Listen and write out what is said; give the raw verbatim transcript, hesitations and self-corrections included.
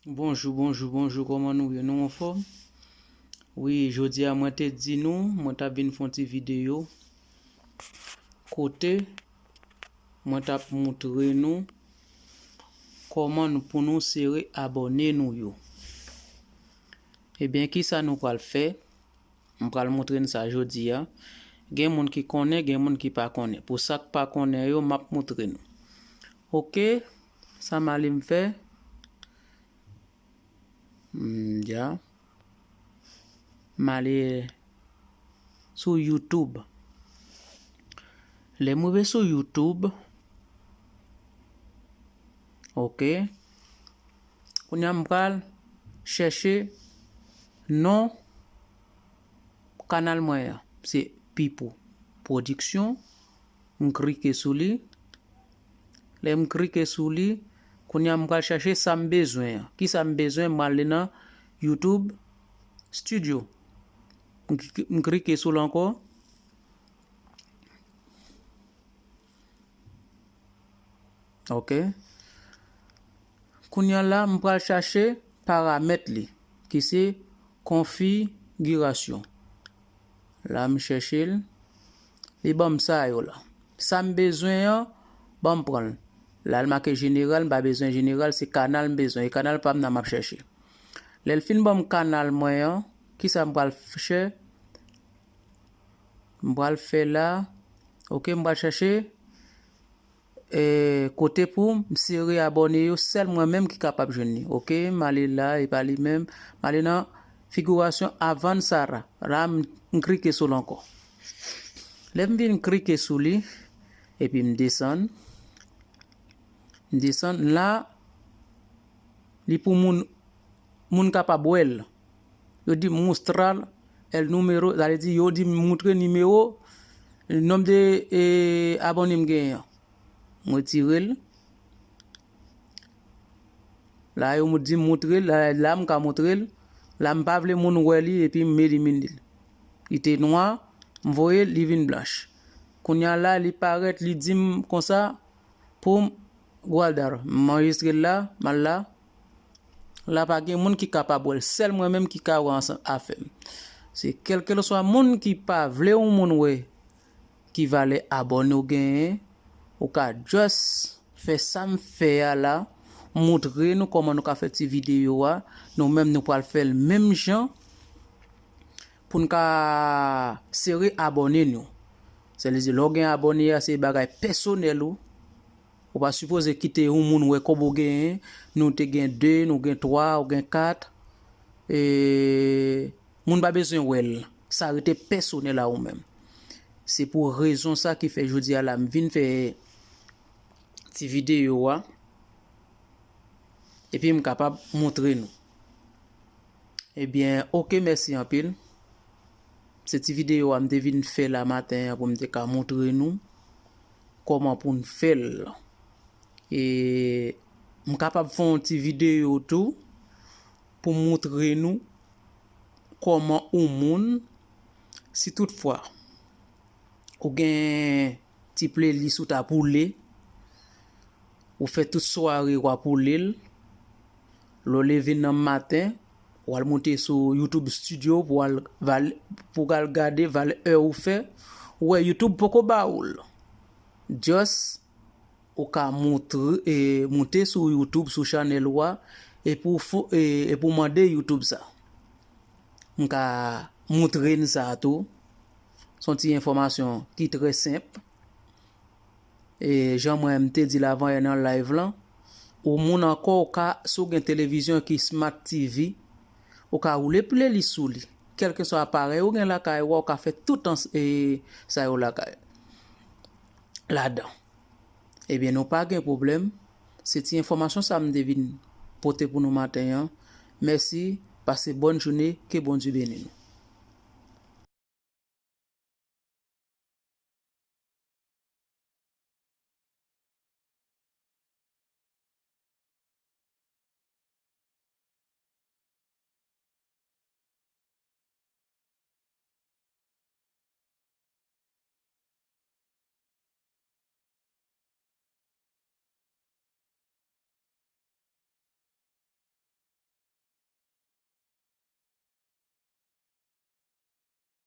Bonjou, bonjou, bonjou, kòman nou ye? Nou anfòm? Wi, jodi a mwen te di nou, mwen t ap vin fè yon ti videyo kote mwen t ap moutre nou kòman nou, pou nou sere abòne nou yo. Ebyen, kisa nou pral fè? M pral moutre n sa jodi a. Gen moun ki konnen, gen moun ki pa konnen. Pou sa k pa konnen yo, m ap moutre nou. Oke, sa m ale m fè? Hmm, ya. M ale sou YouTube. Lè m rive sou YouTube, oke. Kounye a m pral chèche non kanal mwen an. Se Pipo Production. M klike sou li. Lè m klike sou li, kounye a m pral chèche sa m bezwen an. Kisa m bezwen? M ale nan YouTube Studio. M klike, m klike sou l ankò. Oke. Kounye a la, m pral chèche paramèt li, ki se konfigirasyon. La, m chèche l. Li ban m sa yo la. Sa m bezwen an, ban m pran l. La, l make jeneral, m pa bezwen jeneral, se kanal m bezwen. E kanal pa m nan m ap chèche. Lè l fin ban m kanal mwen an, kisa m pral f-, chè? M pral fè la. Oke, m pral chèche, eh, kote pou m sere abòne yo, sèl mwen menm ki kapab jwenn li. Oke, m ale la, e pa li menm. M ale nan figurasyon Avansara. La, m, m klike sou l ankò. Lè m vin klike sou li, epi m desann. M desann la, li pou moun, moun kapab wè l. Yo di m mostrar el número, sa vle di yo di m moutre nimewo, nonb de, e, abòne m genyen an. M retire l. La, yo di m moutre l, la, la m ka moutre l. La, m pa vle moun wè li, epi m elimine l. Li te nwa, m voye l, li vin blanch. Kounye a la, li parèt, li di m konsa, pou m guardar. M anrejistre l la, m al la. La pa gen moun ki kapab wè l, sèl mwen menm ki ka wè ansanm afè m. Se kèlkeswa moun ki pa vle yon moun wè ki valè abòne w genyen, ou ka just fè sa m fè a la, moutre nou kòman nou ka fè ti videyo a, nou menm nou pral fè l menm jan pou n ka sere abòne nou. Sa vle di, lè w gen abòne a, se bagay pèsonèl ou. Ou pa sipoze kite yon moun wè kòb ou genyen, nou te gen de, nou gen twa, ou gen kat. E, moun pa bezwen wè l. Sa rete pèsonèl a ou menm. Se pou rezon sa ki fè jodi a la, m vin fè ti videyo a. Epi m kapab moutre nou. Ebyen, oke, mèsi anpil. Se ti videyo a m te vin fè la maten an pou m te ka moutre nou kòman pou n fè l. E m kapab fè yon ti videyo tou pou moutre nou kòman yon moun, si toutfwa ou gen ti playlist ou ta poule, ou fè tout sware w ap poule l, lè w leve nan maten, w al moute sou YouTube Studio pou w al, pou w al gade valè è ou fè, ou wè YouTube poko ba ou l. Just ou ka moutre, e, moute sou YouTube, sou chanèl ou a, epi w fo-, e, epi w mande YouTube sa. M ka moutre n sa tou. Se yon ti enfòmasyon ki trè senp. E jan mwen m te di l avanyè nan live lan, ou moun ankò, ou ka, si w gen televizyon ki Smart T V, ou ka woule playlist sou li. Kèlkeswa aparèy ou gen lakay ou a, ou ka fè tout an, e, sa yo lakay, ladan. Ebyen, nou pa gen pwoblèm. Se ti enfòmasyon sa m te vin pote pou nou maten an. Mèsi, pase bòn jounen, ke Bondye beni nou.